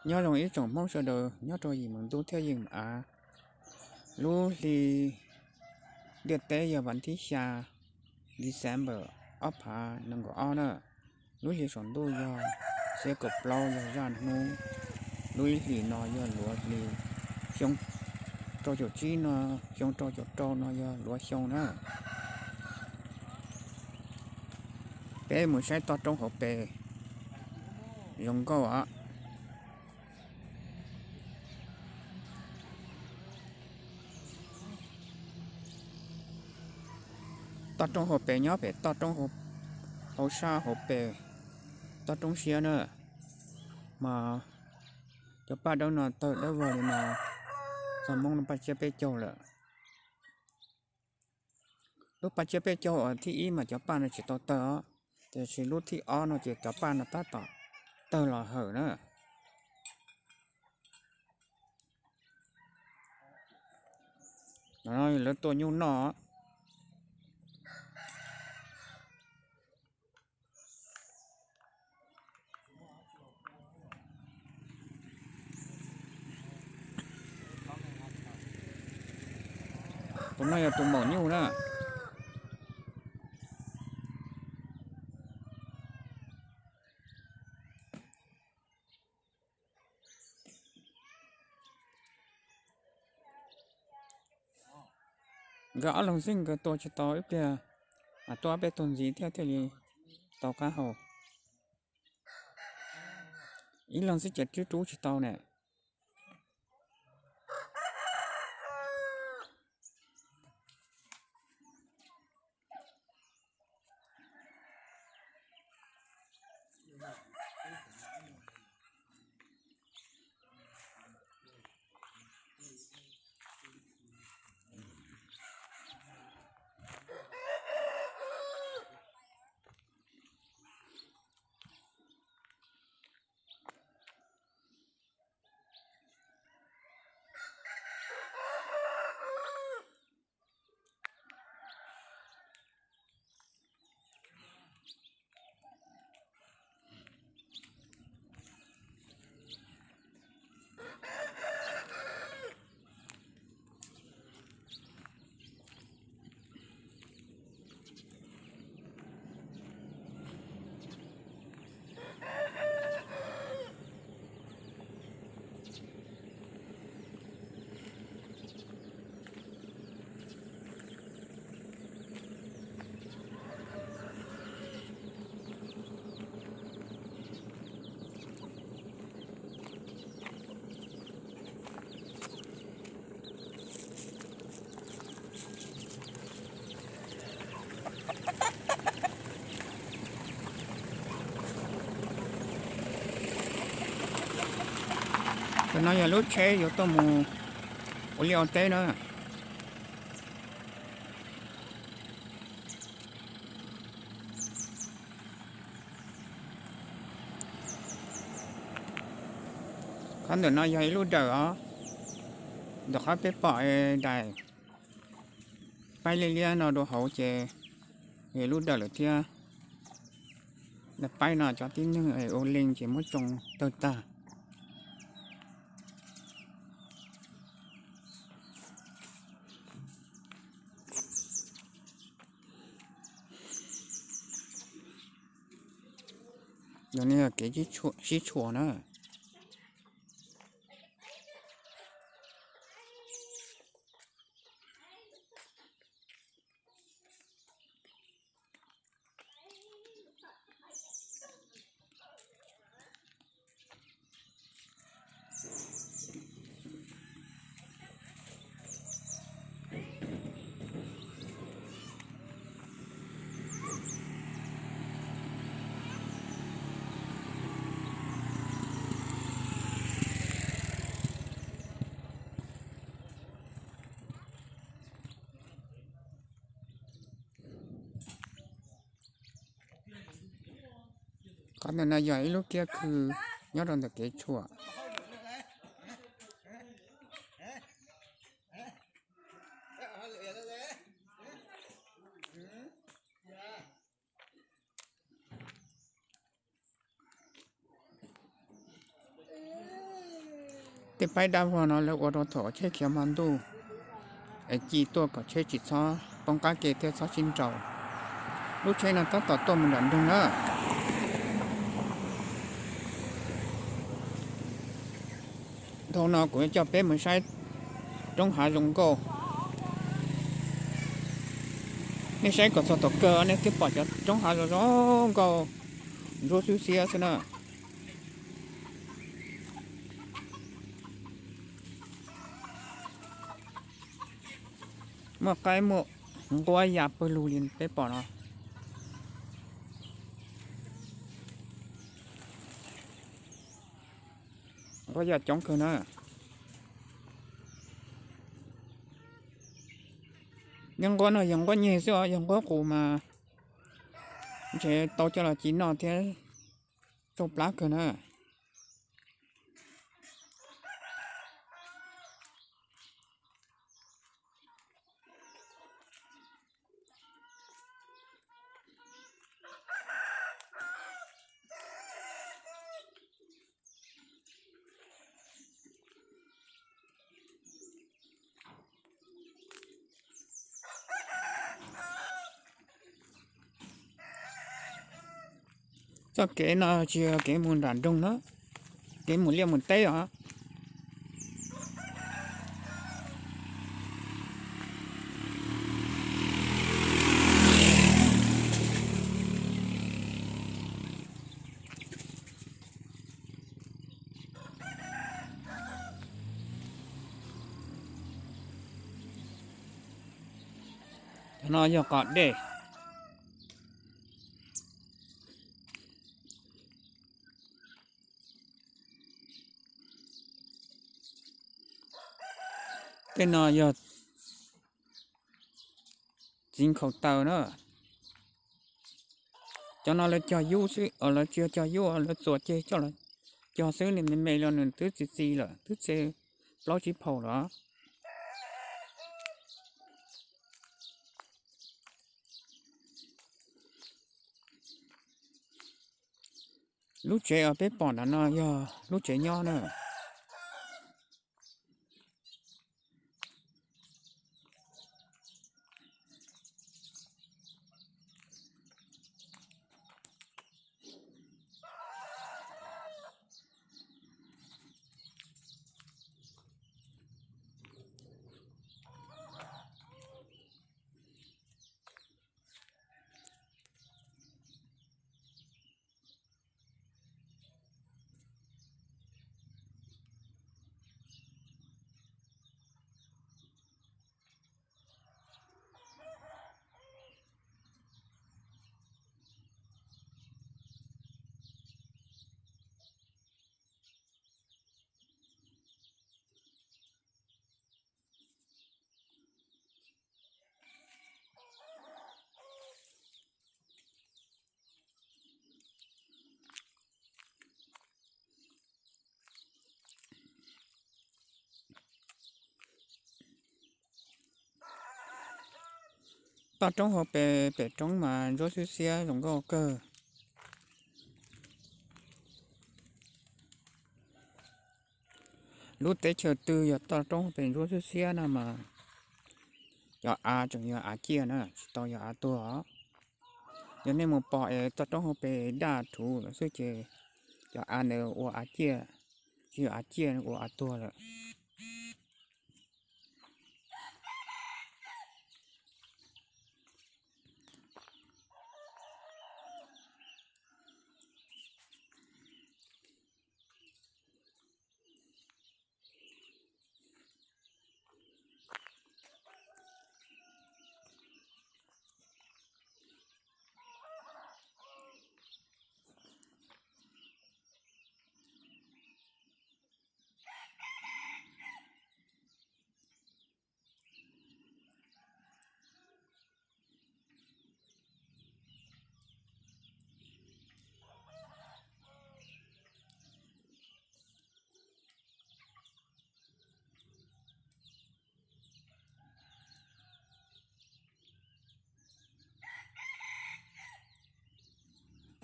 Nyob zoo ib tsoom Hmoob sawv daws nyob rau yim mus ntuj thiab yim mus av. Lub hli ntiaj teb yog vas thib xya December ob phav nees nkaum ob na. Lub hli saum ntuj yog xiab kaum plaub yog zaj hnub. Lub ib hlis no yog luav hli. Xyoo rau caum tsib no, xyoo rau caum rau no yog luav xyoo na. Peb mus saib toj roob hauv pes zoo nkauj os. Toj roob hauv pes nyob pem toj roob hauv sab hauv pes, toj roob siab na. Mas cov paj dawb no tawg dawb vog li no, txog Hmoob lub paj tsiab peb caug lawm. Lub paj tsiab peb caug uas thib ib mas cov paj no tsis tau tawg os, tiam sis lub thib ob no ces cov paj no tab tom tawg los hawm na. No lawv tua nyuj noj. Tus no yog tus maum nyuj na. Nkawd ob leeg xwb nkawd tua tsis tau ib pliag, tua peb tug ntxiv thiab thiaj li tau qab hau. Ib leeg xwb ces rub rub tsis tau ne. Tus no yog lub tsheb yuav tuaj mus ua liaj ua teb na. Qhov ntawm no yog ib lub dawm os, ntawm qhov peb pom daim paib liab liab no dua hauv ces yog ib lub dawm lawm thiab. Daim paib no cov tib neeg ua li ces muab tsoo tawg tag. Yog ne, kev sib tshuam na. Qhov ntawm no yog ib lub kiab khw nyob rau ntawm kev tshuam. Tej paib dab vog no lawv ua rau thaum tsheb khiav hmo ntuj es ci tuaj kom tsheb tsis txhob poob qab ke thiab txhob sib nraus. Lub tsheb no tab tom tuaj mus nram nroog na. Dhau no kuv yuav coj peb mus saib roob hav zoo nkauj. Nej saib kom txog tom kawg nej thiaj pom cov roob hav zoo zoo nkauj ntsuab xwb xiab xwb na. Muaj qaib muaj nquab ya pawg lug li peb pom no. Nquab ya coob kawg na. Nyob nquab no yog nquab nyeg xwb os, yog nquab qus mas ntshe tau coj los ci noj thiab tsau plab kawg na. Txoj kev no tsis yog kev mus nram nroog na, kev mus liaj mus teb os. Cov no yog qos dej. Tej no yog txiv nkhaus taw na. Cov no lawv cog yub xwb, lawv tsis yog cog yub, lawv txuas ceg coj los cog xwb, nws me me los nws twb txi txiv lawm, twb txi plaub tsib phaum lawm. Lub tsev uas peb pom ntawm no yog lub tsev nyob na. Toj roob hauv pes pem roob mas ntsuab xwb xiab zoo nkauj kawg. Lub teb chaws twg yog toj roob pes ntsuab xwb xiab no mas cov av tseem yog av ciaj na, tsis tau yog av tuag os. Yog nej mus pom es toj roob hauv pes daj rhuv lawm xwb ces cov av ntawd ua av ciaj, tsis yog av ciaj, ua av tuag lawm.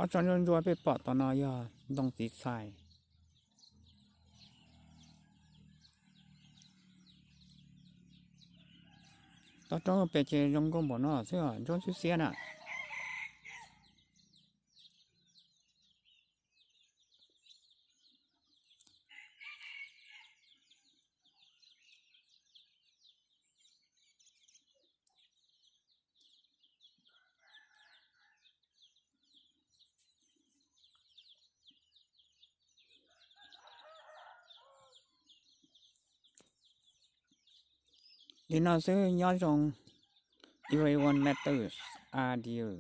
Ob tsob ntsuab ntsuab peb pom tom no yog ntoo txiv txhais. Toj roob pem ces zoo nkauj npaum no xwb, ntsuab ntxhwb xiab na. Li no xwb, nyob zoo. Everyone matters. Adieu.